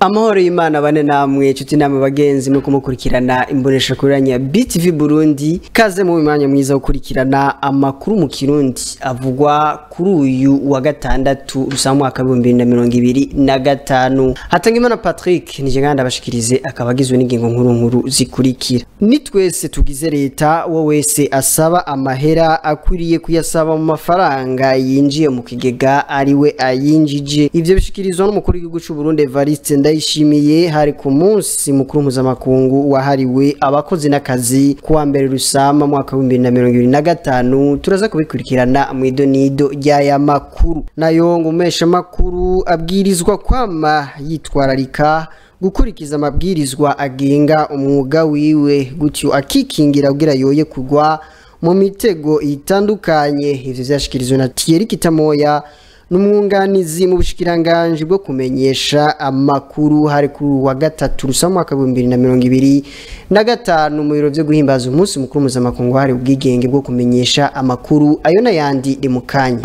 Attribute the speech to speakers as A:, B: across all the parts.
A: Amahoro y'Imana bane namwe inshuti namwe bagenzi mwe kumukurikirana imbonesha kuranya BTV Burundi, kaze mu mwanya mwiza gukurikirana amakuru mu Kirundi avugwa kuri uyu wa gatandatu rusa mwaka 2025. Hatangimana Patrick nije nganda bashikirize akabagizwe n'ingingo nkuru nkuru zikurikira. Ni twese tugize leta, wo wese asaba amahera akwiriye kuyasaba mu mafaranga yinjiye mu kigega ariwe ayinjije. Ivyo bishikirizwa n'umukuru w'igihugu c'u Burundi Evariste Ndayishimiye hari ku munsi mukuru mpuzamakungu wahariwe abakozi n'akazi kuwa mbere rusama mwaka 2025. Turaza kubikurikirana mu idonido ry'aya makuru. Nayo ngo umesha makuru abwirizwa kwama yitwararika gukurikiza amabwirizwa agenga umwuga wiwe, gutyo akikingira kugira yoye kugwa mu mitego itandukanye. Ivyo vyashikirizwe na Thierry Kitamoya n'umwunganizi mu bushikiranganje bwo kumenyesha amakuru hari kuri wa gatatu rusama mwaka 2025 mu biro vyo guhimbaza umunsi mukuru mpuzamakungu hari ubwigenge bwo kumenyesha amakuru. Ayo n'ayandi ni mukanya.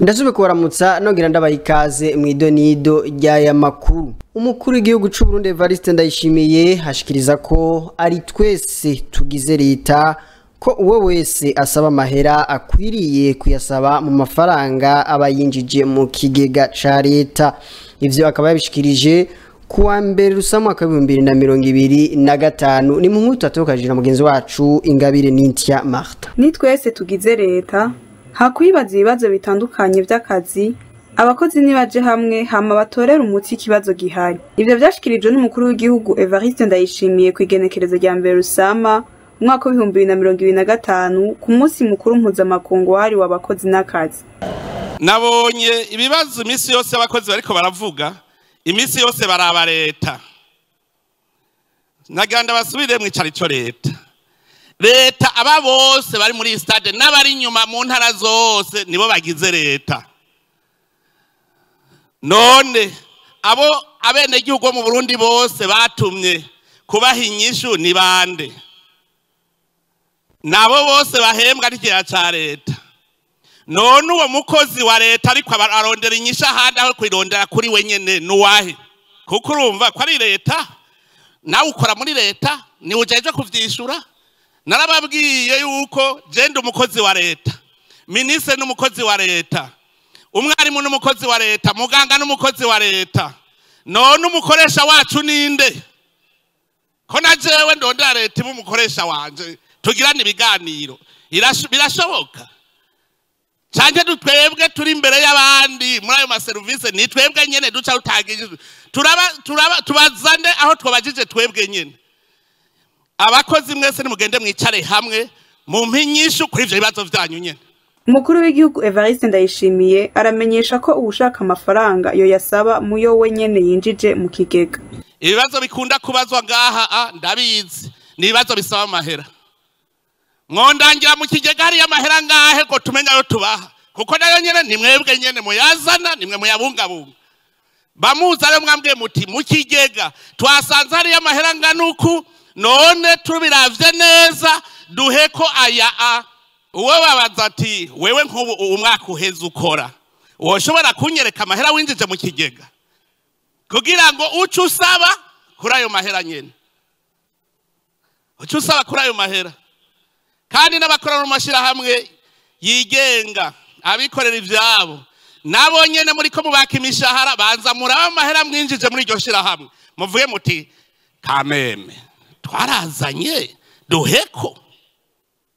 A: Ndasube kubaramutsa nongera ndabaha ikaze mu idonido ry'aya makuru. Umukuru w'igihugu c'u Burundi Evariste Ndayishimiye ashikiriza ko ari twese tugize leta, ko uwo wese asaba amahera akwiriye kuyasaba mu mafaranga aba yinjije mu kigega ca leta. Ivyo akaba yabishikirije kuwa mbere rusa mwaka 2025. Ni mu nkuru tutokajira mugenzi wacu Ingabire Nintya Martha.
B: Ni twese tugize leta, hakwibaza ibibazo bitandukanye vy'akazi, abakozi nibaje hamwe hama batorera umuti ikibazo gihari. Ivyo vyashikirijwe n'umukuru w'igihugu Evariste Ndayishimiye kw'igenekerezo rya mbere rusama umwaka w'2025 ku munsi mukuru mpuzamakungu wahariwe abakozi n'akazi.
C: Nabonye ibibazo imisi yose abakozi bariko baravuga, imisi yose baraba leta. Naganda basubire mwicaro ico leta. Leta aba bose bari muri stade n'abari inyuma mu ntara zose nibo bagize leta. None abo abenegihugu mu Burundi bose batumye kubaha inyishu ni bande? Nabo bose bahembwa n'ikigega ca leta. None uwo mukozi wa leta ariko arondera inyishu ahandi aho kwirondera kuri we nyene nuwahe? Kuko urumva ko ari leta, nawe ukora muri leta, ni ujeje kuvyishura. Narababwiye yuko jenda umukozi wa leta, ministre n'umukozi wa leta, umwarimu n'umukozi wa leta, muganga n'umukozi wa leta. None umukoresha wacu ninde? Ko na jewe ndondera leta ibe umukoresha wanje, tugirane ibiganiro. Birashoboka? Canke dutwebwe turi imbere y'abandi muri ayo maserivisi, ni twebwe nyene duca rutagije. Turaba tubazane aho twabajije twebwe nyene. Abakozi mwese nimugende mwicare hamwe mu mpinyishu kuri ivyo bibazo vyanyu nyene.
B: Umukuru w'igihugu Evariste Ndayishimiye aramenyesha ko uwushaka amafaranga yo yasaba muyo we nyene yinjije mu kigega.
C: Ibibazo bikunda kubazwa ngaha ndabizi, ni ibibazo bisaba amahera. Mwondangira mu kigega hari amahera ngahe ko tumenya ayo tubaha, kuko nayo nyene ni mwebwe nyene muyazana, nimwe muyabungabunga. Bamuza rero mwambwiye muti mu kigega twasanze hari amahera nganuku, none tubiravye neza duheko aya a. Uwo babaza ati wewe nk'ubu umwaka uheze ukora, woshobora kunyereka amahera winjije mu kigega kugira ngo uce usaba kuri ayo mahera nyene, uce usaba kuri ayo mahera. Kandi n'abakora mu mashirahamwe yigenga abikorera ivyabo nabo nyene muriko mubaka imishahara, banza muraba amahera mwinjije muri iryo shirahamwe, muvuge muti kameme twarazanye duheko,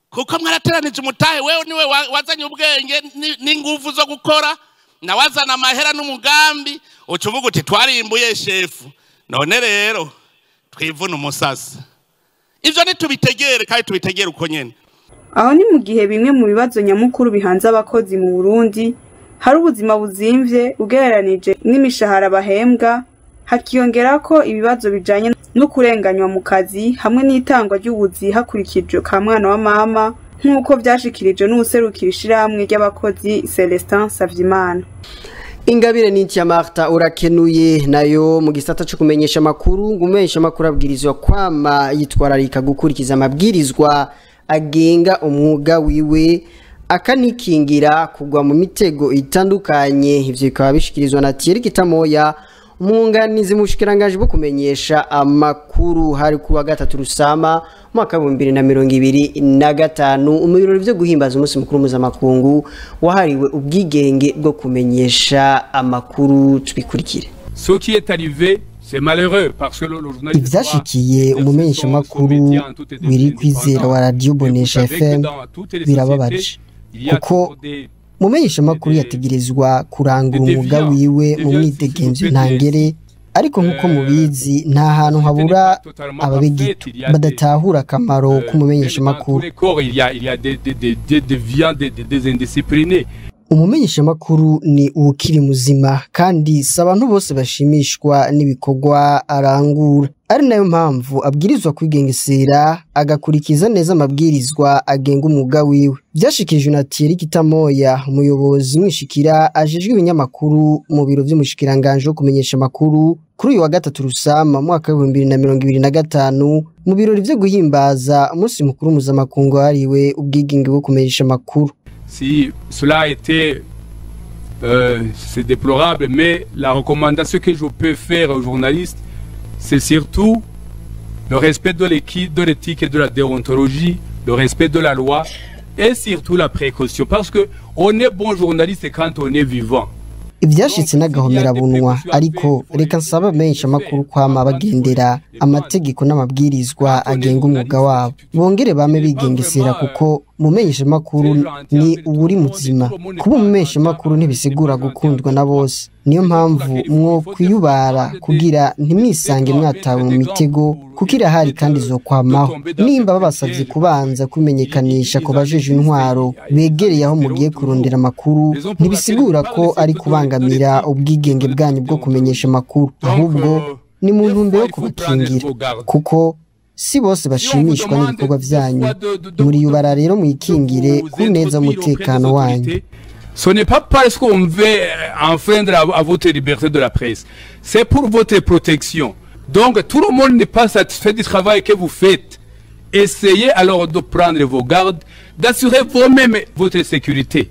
C: kuko mwarateranije umutahe. Wewe niwe wazanye ubwenge n'inguvu zo gukora, nawazana amahera n'umugambi, uca uvuga uti twarimbuye shefu, none rero twivuna umusasi. Ivyo ntitubitegere kandi tubitegere uko nyene.
B: Aho ni mu gihe bimwe mu bibazo nyamukuru bihanze abakozi mu Burundi hari ubuzima buzimvye ugereranije n'imishahara bahembwa, hakiyongerako ibibazo bijanye no kurenganywa mu kazi hamwe n'itangwa ry'ubuzi hakurikijwe ka mwana wa mama, nk'uko vyashikirijwe n'uwuserukira ishirahamwe ry'abakozi Celestin Savyimana.
A: Ingabire Nintya Martha urakenuye. Nayo mu gisata cyo kumenyesha makuru, ngumesha makuru abwirizwa kwama yitwararika gukurikiza amabwirizwa agenga umwuga wiwe, akanikingira kugwa mu mitego itandukanye. Ivyo bikaba bishikirizwa na Thierry Kitamoya, umwunganizi mu bushikiranganji bwo kumenyesha amakuru. Hari ku wa gatatu Rusama mwaka 2025 mu birori vyo guhimbaza umunsi mukuru mpuzamakungu wahariwe ubwigenge bwo kumenyesha amakuru. Tubikurikire.
D: Ce qui est arrivé, c'est malheureux parce que le journaliste
A: Ivyashikiye umumenyeshamakuru Willy Kwizera wa Radio Bonesha FM birababaje, kuko umumenyeshamakuru yategerezwa kurangura umwuga wiwe mu mwidegemvyo ntangere, ariko nk'uko mubizi nta hantu habura ababigito badatahura akamaro k'umumenyeshamakuru. Umumenyeshamakuru ni uwukiri muzima, kandi si abantu bose bashimishwa n'ibikorwa arangura, ari nayo mpamvu abwirizwa kwigengesera agakurikiza neza amabwirizwa agenga umwuga wiwe. Vyashikirijwe na Thierry Kitamoya, umuyobozi mwishikira ajejwe ibinyamakuru mu biro vy'umushikiranganji wo kumenyesha amakuru, kuri uyu wa gatatu Rusama mwaka 2025 mu birori vyo guhimbaza umunsi mukuru mpuzamakungu wahariwe ubwigenge bwo kumenyesha amakuru.
D: Si cela a été, c'est déplorable, mais la recommandation que je peux faire aux journalistes, c'est surtout le respect de l'éthique et de la déontologie, le respect de la loi et surtout la précaution, parce que on est bon journaliste quand on est vivant.
A: Ivyashitse n'agahomerabunwa, ariko reka nsaba abamenyeshamakuru kwama bagendera amategeko n'amabwirizwa agenga umwuga wabo, bongere bame bigengesera, kuko umumenyeshamakuru ni uwuri muzima. Kuba umumenyeshamakuru ntibisigura gukundwa na bose, niyo mpamvu mwo kwiyubara kugira ntimwisange mwatawe mu mitego, kuko irahari kandi izokwamaho. Nimba babasavye kubanza kwimenyekanisha ku bajejwe intwaro begereye aho mugiye kurondera amakuru, ntibisigura ko ari kubangamira ubwigenge bwanyu bwo kumenyesha amakuru, ahubwo ni mu ntumbero yo kubakingira, kuko si bose bashimishwa n'ibikorwa vyanyu. Muriyubara rero mwikingire ku neza umutekano wanyu.
D: Ce n'est pas parce qu'on veut enfreindre à votre liberté de la presse, c'est pour votre protection. Donc tout le monde n'est pas satisfait du travail que vous faites. Essayez alors de prendre vos gardes, d'assurer vous-même votre sécurité.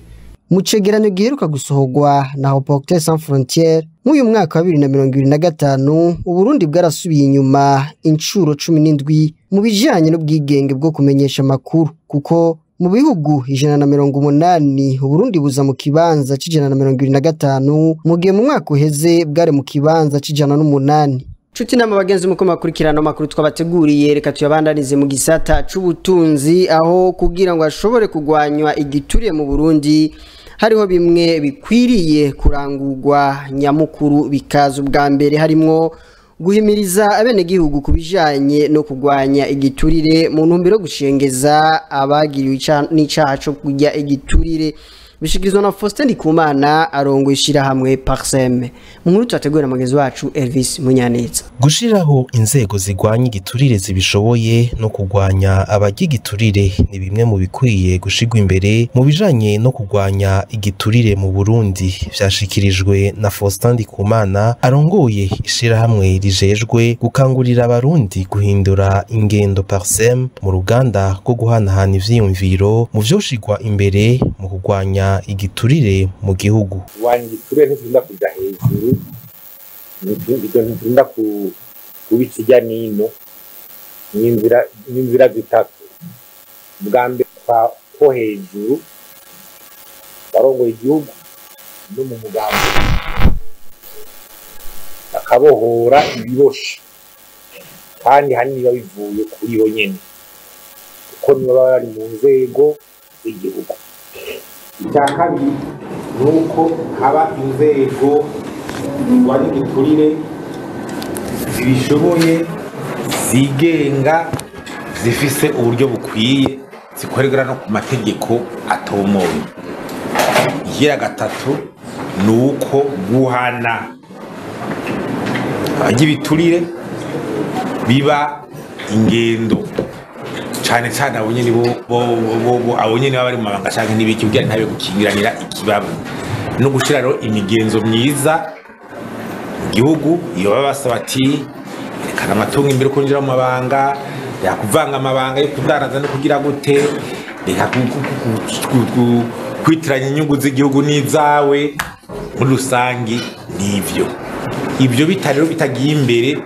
A: Mu cegeranyo giheruka gusohorwa na Reporters sans frontières mw'uyu mwaka wa 2025, Uburundi bwarasubiye inyuma incuro 17 mu bijanye n'ubwigenge bwo kumenyesha amakuru, kuko mu bihugu 180 Uburundi buza mu kibanza c'125, mu gihe mu mwaka uheze bwari mu kibanza c'108. Nshuti nama bagenzi muko makurikirano makuru twabateguriye, reka tuyabandanize mu gisata c'ubutunzi, aho kugira ngo ashobore kugwanywa igituriye mu Burundi hariho bimwe bikwiriye kurangurwa nyamukuru bikaza ubwa mbere, harimwo guhimiriza abenegihugu kubijanye no kugwanya igiturire mu ntumbero yo gushengeza abagiriwe n'icaha co kurya igiturire. Bishikirizwa na Faustin Ndikumana arongoye ishirahamwe Parsem. Mu nkuru twateguwe na mugenzi wacu Elvis Munyaneza.
E: Gushiraho inzego zigwanya igiturire zibishoboye no kugwanya abarya igiturire ni bimwe mu bikwiye gushigwa imbere mu bijanye no kugwanya igiturire mu Burundi. Vyashikirijwe na Faustin Ndikumana arongoye ishirahamwe rijejwe gukangurira abarundi guhindura ingendo Parsem mu ruganda rwo guhanahana ivyiyumviro mu vyoshigwa imbere mu kugwanya igiturire mu gihugu.
F: Kurwanya igiturire ntiturinda kuja hejuru, ntiturinda kubica irya nino, ni inzira zitatu. Bwa mbere ko hejuru barongoye igihugu no mu mugambi bakabohora ibiboshe, kandi hanini biba bivuye kuri bo nyene, kuko nibo baba bari mu nzego z'igihugu. Icya kabiri ni uko haba inzego zirwanya igiturire zibishoboye, zigenga, zifise uburyo bukwiye, zikorera no ku mategeko atomoye. Igira gatatu ni uko guhana abarya ibiturire biba ingendo, cane cane abo nyene abo nyene baba bari mu mabanga canke n'ibiki, kugira ntabe gukingiranira ikibabo, no gushira rero imigenzo myiza mu gihugu. Iyo baba basaba ati rekana amatungo imbere ko njira mu mabanga, Reka kuvanga amabanga yo kudandaza no kugira gute, reka kwitiranya inyungu z'igihugu n'izawe muri rusangi. Nivyo ibyo bitarero bitagiye imbere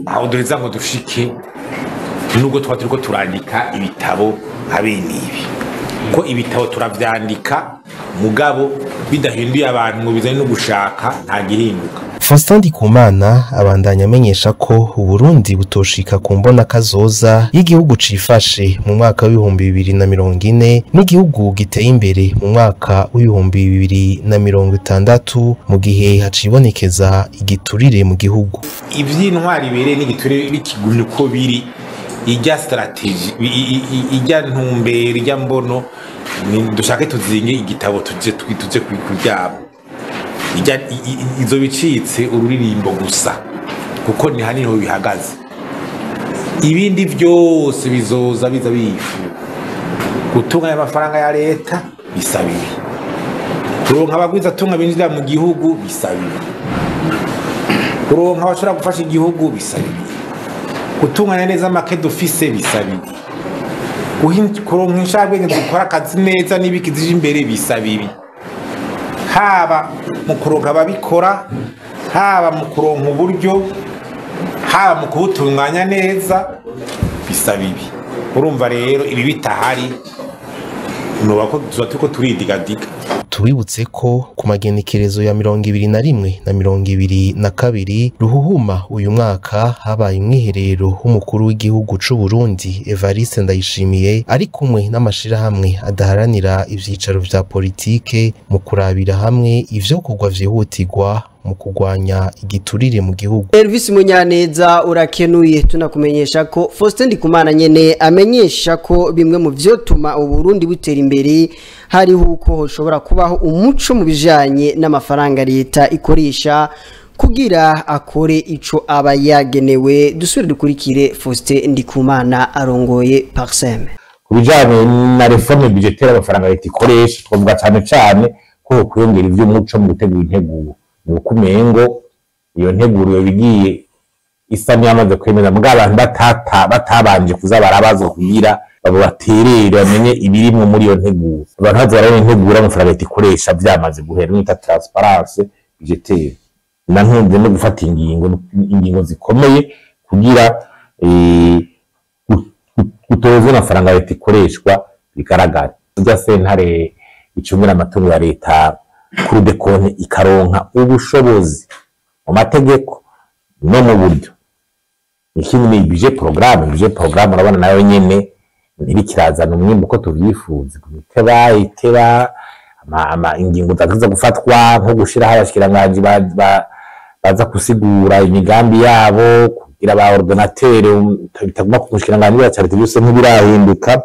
F: aho dureza ngo dushike, nubwo tuba turiko turandika ibitabo nka bene ibi, ko ibitabo turavyandika mugabo bidahinduye abantu ngo bizane no gushaka, nta gihinduka.
E: Faustin Ndikumana abandanya amenyesha ko Uburundi butoshika ku mbona kazoza y'igihugu cifashe mu mwaka w'2040 n'igihugu giteye imbere mu mwaka w'2060 mu gihe hacibonekeza igiturire mu gihugu.
F: Ivy'intwari ibereye n'igiturire bikigumye uko biri, ijya strategy, ijya ntumbero, ijya mbono, dushake tuzinge igitabo tuje tuje kuryama, ijya izo bicitse ururirimbo gusa, kuko ni hanini ho bihagaze. Ibindi byose bizoza biza bifu. Gutunganya amafaranga ya leta bisaba ibi, kuronka abagwiza tunga binjira mu gihugu bisaba ibi, kuronka abashobora gufasha igihugu bisaba ibi, gutunganya neza make dufise bisaba ibi, kuronka inshabwenge zikora akazi neza n'ibiki zije imbere bisaba ibi, haba mu kuronka ababikora, haba mu kuronka uburyo, haba mu kubutunganya neza bisaba ibi. Urumva rero ibi bitahari nuba ko tuba turiko turidigadiga.
E: Tubibutse ko ku magenekerezo ya 21 na 22 Ruhuhuma uyu mwaka habaye umwiherero w'umukuru w'igihugu c'u Burundi Evariste Ndayishimiye ari kumwe n'amashirahamwe adaharanira ivyicaro vya politike mu kurabira hamwe ivyo kugwa vyihutirwa mu kugwanya igiturire mu gihugu.
A: Elvis Munyaneza urakenuye. Tunakumenyesha ko Faustin Ndikumana nyene amenyesha ko bimwe mu vyotuma Uburundi butera imbere hariho uko hoshobora kubaho umuco mu bijanye n'amafaranga leta ikoresha kugira akore ico aba yagenewe. Dusubire dukurikire Faustin Ndikumana arongoye Parsem.
F: Ku bijanye na reforme budgetaire amafaranga leta ikoresha, twavuga cane cane ko kwiyongera ivy'umuco mu gutegura integuro, nuko umengo iyo nteguro bigiye isa n'iyamaze kwemeza, mugabo abantu batabanje kuza barabazwa kugira abo baterere bamenye ibirimwo muri iyo nteguro. Abantu baza barabona integuro amafaranga leta ikoresha vyamaze guhera, nita transparence budgetaire, na nkunze no gufata ingingo zikomeye kugira gutoza amafaranga leta ikoreshwa bigaragara. Ujya sentare icungira amatungo ya leta kuri dekonte ikaronka ubushobozi mu mategeko no mu buryo. Ikindi ni budget programme. Budget programme urabona nayo nyene ntirikirazana umwimbu uko tuvyifuza, iteba iteba ama ingingo zaza gufatwa nko gushiraho abashikiranganji baza gusigura imigambi yabo, kugira ba ordinateur bitaguma ku mushikiranganji wa charité byose ntibirahinduka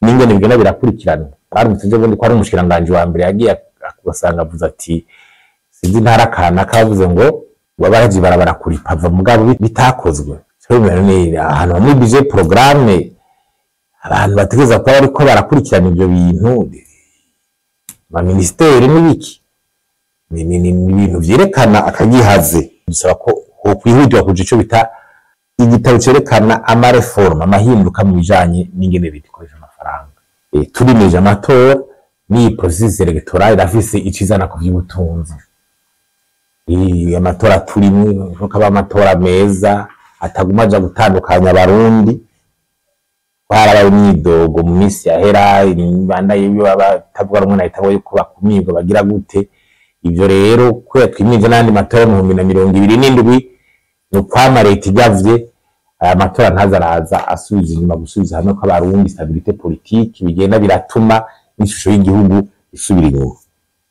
F: n'ingene bigenda birakurikirana. Baramutse ejo bundi ko ari umushikiranganji wa mbere yagiye ugasanga avuze ati sinzi ntara kana kavuze ngo wabaraji barabara kuripava, mugabo bitakozwe. Ahantu muri budget programme abantu bategeza kuba bariko barakurikirana ibyo bintu, ma ministeri n'ibiki ni ibintu vyerekana akagihaze. Bisaba ko hokwihutirwa kuja ico bita igitabo cerekana ama reforme, amahinduka mu bijanye n'ingene leta ikoresha amafaranga. Turimeje amatora ni processus electoral irafise icizana ku vy'ubutunzi. Amatora turimwe nkuko aba amatora meza ataguma aja gutandukanya abarundi. Harabaye imyidogo mu minsi yahera, imibanda y'ibyo batavuga rumwe na leta yuko bakumirwa bagira gute. Ivyo rero kubera twimije n'andi matora mu 2027 ni ukwama leta igavye aya matora ntazaraza asubiza inyuma gusubiza hamwe ko abarundi stabilité politique bigenda biratuma n'ishusho y'igihugu isubira inyuma.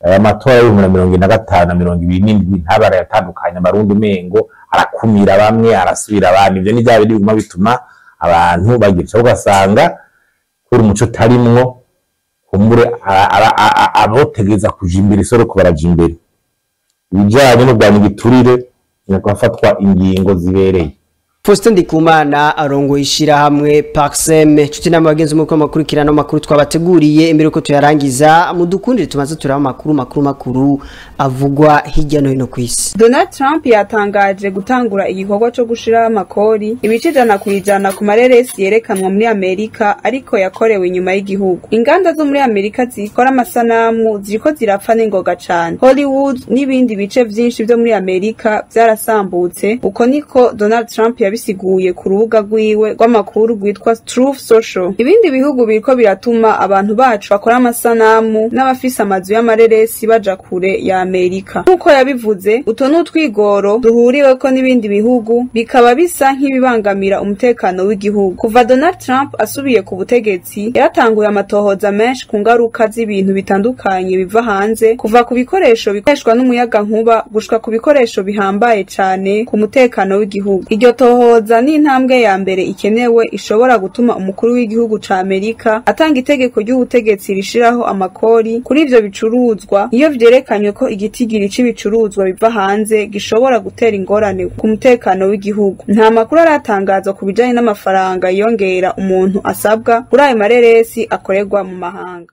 F: Aya matora y'ibihumbi na 2045 na 2027 ntabara yatandukanye abarundi, umengo arakumira bamwe arasubira abandi. Ivyo ni bya bindi biguma bituma abantu bagira, ugasanga kuri umuco tarimwo kumbure abotegeza kuja imbere isoro ko baraja imbere. Ibijanye no kurwanya igiturire ni gufatwa ingingo zibereye.
A: Faustin Ndikumana arongoye ishirahamwe Paxem. Nshuti namwe bagenzi muko makurikirana makuru twabateguriye, imbere ko tuyarangiza mudukundire tumaze turaba makuru makuru makuru avugwa hirya no hino kwisi.
B: Donald Trump yatangaje gutangura igikorwa cyo gushiraho amakori ibice 100% ku mareresi yerekanwa muri Amerika ariko yakorewe inyuma y'igihugu. Inganda zo muri Amerika zikora amasanamu ziriko zirapfa n'ingoga cane. Hollywood n'ibindi bice vyinshi byo muri Amerika byarasambutse. Uko niko Donald Trump yabisiguye ku rubuga rwiwe rw'amakuru rwitwa Truth Social. Ibindi bihugu biriko biratuma abantu bacu bakora amasanamu n'abafise amazu y'amareresi baja kure ya Amerika. Nkuko yabivuze, uto n'utwigoro duhuriweko n'ibindi bihugu bikaba bisa nk'ibibangamira umutekano w'igihugu. Kuva Donald Trump asubiye ku butegetsi, yaratanguye amatohoza menshi ku ngaruka z'ibintu bitandukanye biva hanze, kuva ku bikoresho bikoreshwa n'umuyaga nkuba gushika ku bikoresho bihambaye cane ku mutekano w'igihugu. Iryo tohoza ni intambwe ya mbere ikenewe ishobora gutuma umukuru w'igihugu ca Amerika atanga itegeko ry'ubutegetsi rishiraho amakori kuri ivyo bicuruzwa iyo vyerekanywe ko igitigiri c'ibicuruzwa biva hanze gishobora gutera ingorane ku mutekano w'igihugu. Nta makuru aratangazwa ku bijanye n'amafaranga yiyongera umuntu asabwa kuri ayo mareresi akorerwa mu mahanga.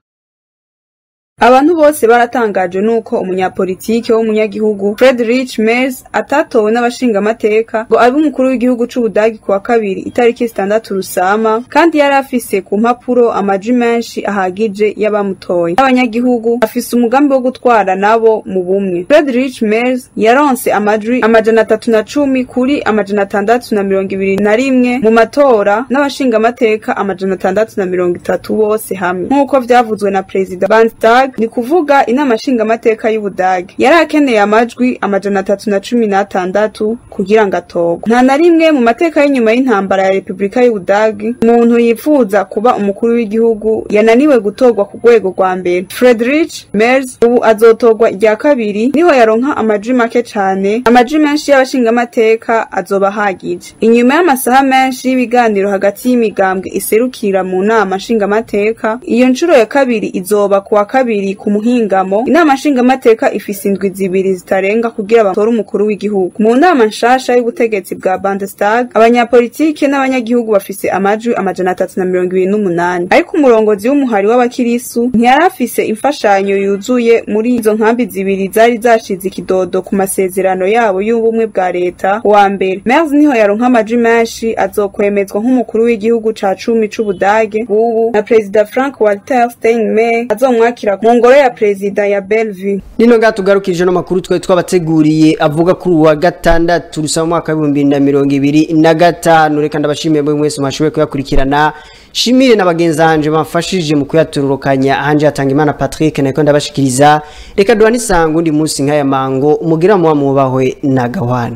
B: Abantu bose baratangaje nuko umunyapolitike w'umunyagihugu Friedrich Merz atatowe n'abashingamateka ngo abe umukuru w'igihugu c'Ubudagi kuwa kabiri itariki 6 Rusama, kandi yari afise ku mpapuro amajwi menshi ahagije y'abamutoye. Abanyagihugu afise umugambi wo gutwara nabo mu bumwe. Friedrich Merz yaronse amajwi 310 kuri 621 mu matora n'abashingamateka 630 bose hamwe, nk'uko vyavuzwe na Perezida Bundestag, ni kuvuga inama nshingamateka y'Ubudagi. Yari akeneye amajwi 316 kugira ngo atorwe. Nta na rimwe mu mateka y'inyuma y'intambara ya Repubulika y'Ubudagi umuntu yifuza kuba umukuru w'igihugu yananiwe gutorwa ku rwego rwa mbere. Friedrich Merz ubu azotorwa irya kabiri, niho yaronka amajwi make cane, amajwi menshi y'abashingamateka azoba ahagije. Inyuma y'amasaha menshi y'ibiganiro hagati y'imigambwe iserukira mu nama nshingamateka, iyo nshuro ya kabiri izoba kuwa kabiri ku muhingamo. Inama nshingamateka ifise indwi zibiri zitarenga kugira batore umukuru w'igihugu. Mu nama nshasha y'ubutegetsi bwa Bundestag, abanyapolitike n'abanyagihugu bafise amajwi 328, ariko umurongozi w'umuhari w'abakirisu ntiyari afise imfashanyo yuzuye muri izo nkambi zibiri zari zashize ikidodo ku masezerano yabo y'ubumwe bwa leta wa mbere. Merz niho yaronka amajwi menshi azokwemezwa nk'umukuru w'igihugu ca 10 c'Ubudage bw'ubu, na Perezida Frank Walter Steinmeier azomwakira mu ngoro ya Perezida ya Bellevue.
A: Nino ngatugarukije no makuru twe twabateguriye avuga kuri uwa gatandatu rusaba mwaka wa 2025. Reka ndabashimiye mwe mwese mwashoboye kuyakurikirana. Shimire na bagenzi hanje bamfashije mu kuyatururukanya. Hanje hatanga Imana Patrick nako ndabashikiriza. Reka duhane isango undi munsi nk'aya mango umugira muwa mubahwe na gahwana.